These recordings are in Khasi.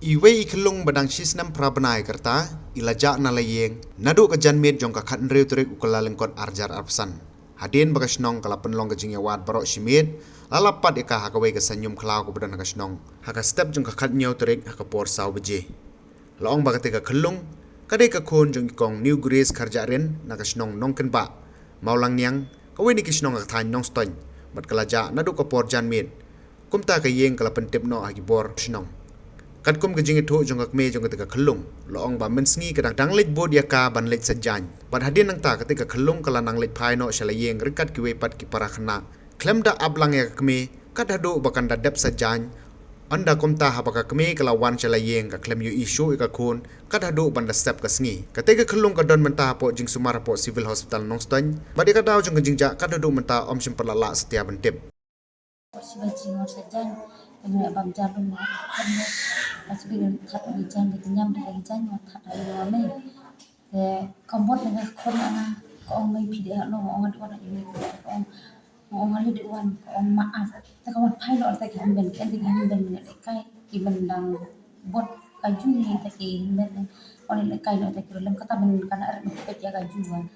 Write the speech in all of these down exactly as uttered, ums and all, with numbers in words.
Iwei i khyllung ba dang shi snem phra bnai ka rta i la jah na la ïing naduh ka janmiet jong ka khathynriew tarik u Kyllalyngkot arhajar arphew san. Hadien ba ka shnong ka la pynlong ka jingïawad baroh shi miet, la lap pat ïa ka ha kawei ka saiñium khlaw kaba don ha ka shnong ha ka step jong ka khathynñiew tarik ha ka por saw baje. La ong ba katei ka khyllung ka dei ka khun jong i kong New Grace Kharjahrin na ka shnong Nongkynbah, Mawlangniang, kawei na ki shnong ha ka thaiñ Nongstoiñ, bad ka la jah naduh ka por janmiet. Kumta ka ïing ka la pyntip noh ha ki bor shnong. Katkum ka jingïathuh jong ka kmie jong katei ka khyllung, la ong ba mynsngi ka dang, dang leit bud ïa ka ban leit saitjaiñ. Bad hadien nangta katei ka khyllung ka la nang leit phai noh sha la ïing ryngkat kiwei pat ki para khynnah. Khlem da ap lang ïa ka kmie kat haduh ba kan da dep saitjaiñ. Ynda kumta haba ka kmie ka la wan sha la ïing ka khlem ïohi shuh ïa ka khun kat haduh ban da sep ka sngi. Katei ka khyllung ka don mynta hapoh jingsumar hapoh Civil Hospital Nongstoiñ. Bad ïa ka daw jong ka jingjah kat haduh mynta ym shym pat la lah satia ban tip. Shi baje ngan saitjaiñ, nga bam jarum, nga kham ne, ka sbi ngan that ïa jaiñ, ka ñiam da ïa jaiñ, nga that ïa nga mei. Te ka mut na ka khun nga, ka ong mei phi dei hano, nga ong nga dei wan ïa mei, ka ong, nga ong nga dei wan, ka ong ma ap. Te ka wan phai noh te ki hynmen, ki hynmen, ki hynmen ne lehkai, ki men dang bud kaju ne te ki hynmen ne, wan lehkai noh te ki ruh lem kata men kan ar peit ïa kaju wan.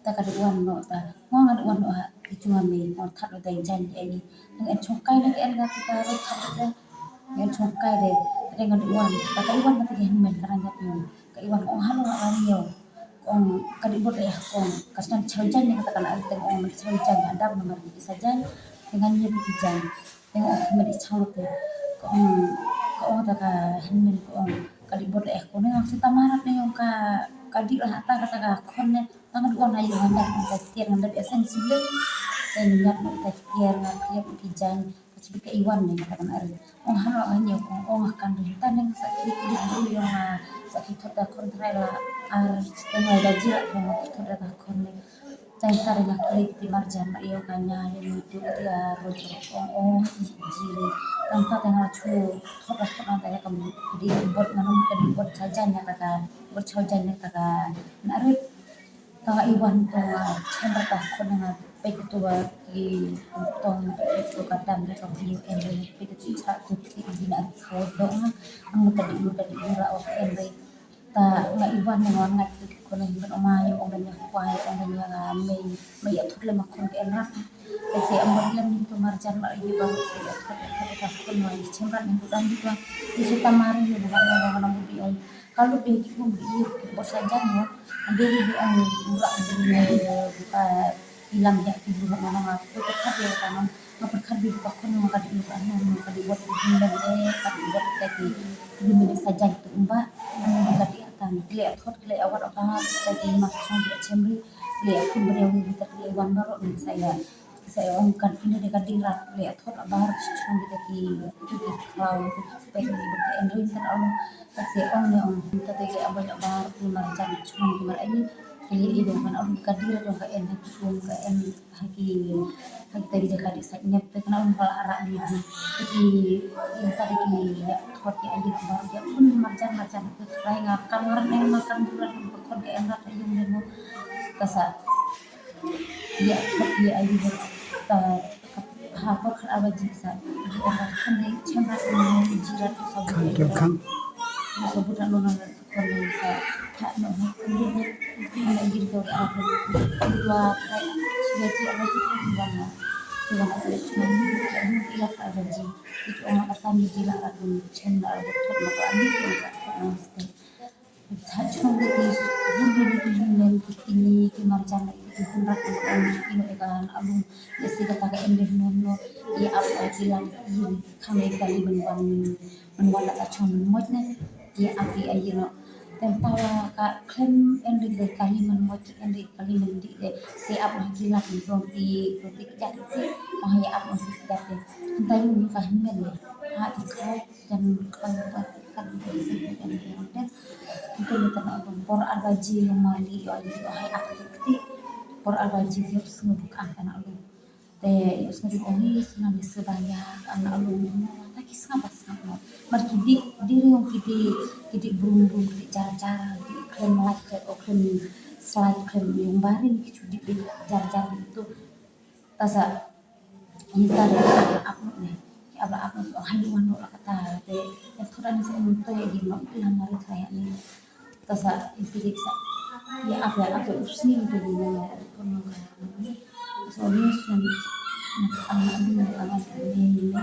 Ta ka dei wan noh ta. Nga nga dei wan noh ha ki jong nga mei, nga that noh ta i jaiñ ki ai ni. Nang en chongkai na ka en ka ka ro that noh ta. Nang en chongkai de, ta dei nga dei wan. Ta ka i wan na ta ki hynmen ka nang ïap ni. Ka i wan ong halo nga nang ïew. Ong ka dei bud eh kong. Ka snan chaw jaiñ ni kata ka na ai teng ong men chaw jaiñ ha dam na mar ki sa jaiñ. Ngan ïew ki jaiñ. Teng ong ki men i chaw te. Ka ong, ka ong ta ka hynmen ka ong. Ka dei bud eh kong. Nang si ta marat ne ong ka, ka dei lah ta kata ka khun ne. Tang ka dei wan ai ngan dap ta tiar ngan dap ïa sen sule. Te ngan dap ta tiar ngan ïew ki jaiñ. Ka sbi ka i wan ne kata kan ar. Ong hano nga ïew ong ong kan ri ta neng sa ki ki dei ong sa ki thot da khun trai la ar teng lai da jia ong ki thot da khun ne. Tang ta ri la klik ti marjan ma ïew ka nya ïew tu ka ti a ro ong ong i ji ri. Tang ta teng la chu thot da khun ta ïa ka dei bud ngan ong ka dei bud cha jaiñ ïa ta ka bud cha jaiñ ïa ta ka na rit. Ta i wan tong, ah, chen ra ta khun nga peit tu, ah, ki tong, peit tu ka dam re ka view en re peit tu cha tu ki di na ko do nga ang ka di ka di ra o en re. Ta nga i wan nga ngat tu ki khun nga ben o mai o ben ya kwai o ben ya mei mei ya thut le ma khun ka en rat. Te se am ben lem tu marjan ma i ba se ya thut ka khun wa i chen rat ni tu dam di tu. Ni se ta mari ni ba na na bu di ong. Ka lut dei ki um dei ki bor sa jaiñ mo. Dei dei dei ang ura dei dei ka ilam ya ki dei mo nga ko ka khat dei ka non. Nga pyrkhat dei ka khun nga ka dei ka non nga ka dei wat dei dei dei ka dei wat dei ki dei minit sa jaiñ tu um ba. Nga ka dei ta ni kle thot kle awat ka ta dei ma song dei chemri kle khun bri wi ta kle wan baro ni sa ya. Sa ong kan ine de ka ding rat le athot abar chong kita ki ki khlaw ki pek ni ba en rin kan ong. Sa ong ne ong kita de ke abai abar ki mar jan chong ki mar ani ki le i dong kan ong ka ding rat ka en ha ki kum ka en ha ki ha kita ki jaka di sa nyep te kan ong ka ara ni ki ki ta de ki athot ki ai abar ki pun mar jan mar jan ki rai nga kan rat ne ma kan rat ka khot ka en rat yung ne mo. Ka sa Ïa, ïa, ïa, ïa, ta, ha, ko khat awa ji sa, ïa, ha, khan dei, chem rat, ïa, ji rat, sa, ïa, ïa, sa, bu rat, no, no, no, ko, no, sa, tha, no, no, ïa, ïa, ïa, ïa, ïa, ko, ah, ko, dua, tha, ïa, ji, awa ji, ko, wan, na, ko, wan, ko, ïa, chem, ïa, ïa, ïa, awa ji, ïa, ko, wan, ata, ïa, ji, la, rat, chem, la, rat, thot, la, rat, ïa, ko, wan, sa, Tha chong ki bun bun ki hynmen ki kñi ki marjan ki hun rat ki ong ki no e ka na alung. Ïa si kata ka em de no no ïa ap ki la ïa kham ïa kali ban wan ban wan la ka chong moj ne ïa ap ïa ïa no. Tem tawa ka khlem em de de kali man moj em de kali man di de si ap ki la ki dong ki dong ki jat ki ong ïa ap ong ki jat de. Ntai yu ka hynmen de ha ki kau jan kau ka ka ki si em de. Ntu ni tana alung por arbaji yung mali yo ayu yo hai ak tik tik. Por arbaji yo sngew buk an tana alung. Te yo sngew buk oni snam ni sebaya an alung no. Ta ki snam ba snam no. Mar ki di di riung ki di ki di brum brum ki di jar jar ki di klem lai klem o klem slai klem yung barin ki chu di di jar jar gitu. Tasa ita de ka ap ne. Aba ap ong hai wan no la kata te. Em thoda ni sa em to ya di ma ila mari trai ani. Ta sa inti dik sa. Ya ap ya ap ya usni te di ma kon no ka. So ni sa ni. Ang na ni ang na ni.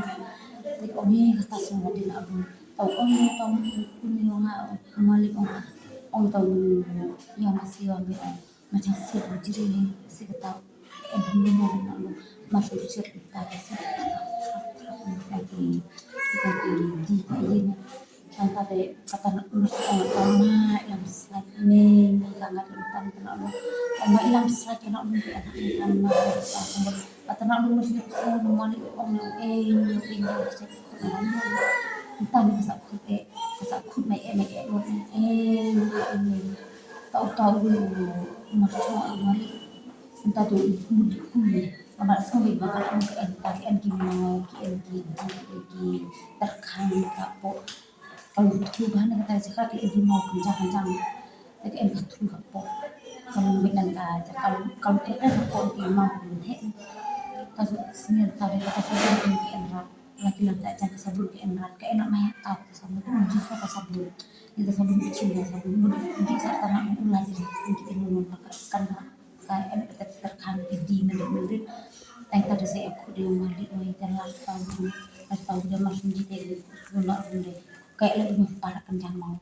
Te ong ni kata sa ma di na abu. Tau ong ni tau ni ong nga malik ong. Ong tau ni ya masih ong ni ong. Macam sir jiri ni si kata. En ni na na na. Masih sir kata sir. Kata di kata di. Tang kata kata nak urus kata ma ilam sat ni ni kata nak tang kata nak urus. Ma ilam sat kata nak urus kata nak urus. Kata nak urus ni urus ni mali ong ni eh ni eh ni sat. Tang ni sat kut eh sat kut mai eh mai eh ni eh ni. Tau tau ni ma sat mali. Nta tu mudi kuni. Aba song bi ba ka en ka en ka en ki ma ki en ki ki ki terkang ka po. Kalau tu ba na kata jaka ki en ki ma kan jaka jang. Ka en ka tu ka po. Kalau bi nan ka jaka kalau en ka po ki ma kan he. Ka su sini ta de ka su ki en rat. Laki lang ka jaka sabun ki en rat ka en ma ya ka sabun tu jisa ka sabun. Ni ka sabun ki chin ka sabun. Mudi sa ta na ulah ji ki en ma kan. Ka em ka ter kham ki di na de mari. Tang ka de se aku de mari oi ta la ta bu. Ta bu de mas ji te de suna bu de. Ka ele de para kan jang mau.